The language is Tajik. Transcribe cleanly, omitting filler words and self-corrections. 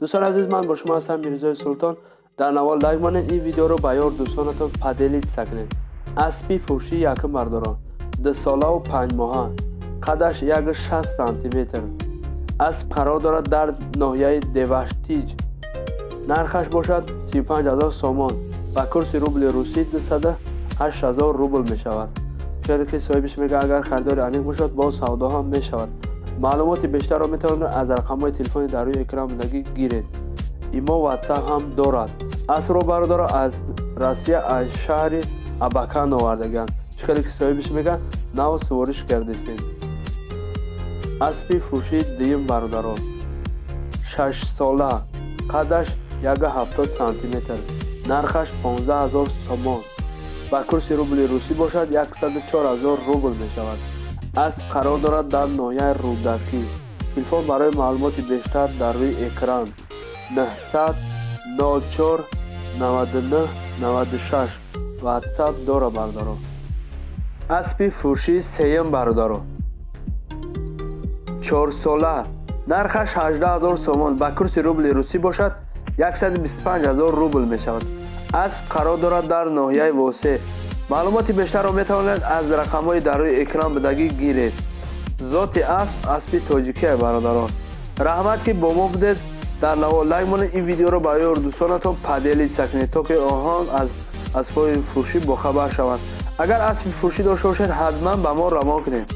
Дӯстони азиз, ман бо шумо ҳастам, Мирзои Султон. Дар навор лайк монед, ин видеоро ба ёр дӯстонатон поделиться кунед. Аспи фурӯшии якум, бардорон, 2 солаву 5 моҳа, қадаш 1,60 сантиметр. Асп қарор дорад дар ноҳияи Деваштич. Нархаш бошад 35 000 сомон, ба курси рубли русӣ 208 000 рубл мешавад. Чизе ки соҳибиш мега, агар харидори аниқ бошад, боз савдо ҳам мешавад. Маълумоти бештарро метавонед аз рақамҳои телефони дар рӯи экран будагӣ гиред. Имо, Ватсап ҳам дорад. Аспро, бародаро, аз Россия, аз шаҳри Абакан овардагианд. Чӣ хеле ки соҳибиш мега, нав сувориш кардистем. Аспи фурӯшии дуюм, бародарон, 6 сола, қадаш 1,70 сантиметр, нархаш 15 000 сомон, ба курси рубли русӣ бошад 104 000 рубл мешавад. Асп қарор дорад дар ноҳияи Рӯдакӣ. Телефон барои маълумоти бештар дар рӯи экран: 900 04 99 96. Ватсап дора, бародарон. Аспи фурӯшии сеюм, бародарон, 4 сола, нархаш 18 000 сомон, ба курси рубли русӣ бошад 125 000 рубл мешавад. Асп қарор дорад дар ноҳияи Восе. Маълумоти бештарро метавонед аз рақамҳои дар рӯи экран будагӣ гиред. Зоти асп аспи тоҷикия. Бародарон, раҳмат, ки бо мо будед. Дар навор лайк монед, ин видеоро ба ёр дӯстонатон поделиться кунед, то ки онҳо аз аспҳои фурӯшӣ бохабар шаванд. Агар аспи фурӯшӣ дошта бошед, ҳатман ба мо равон кунед.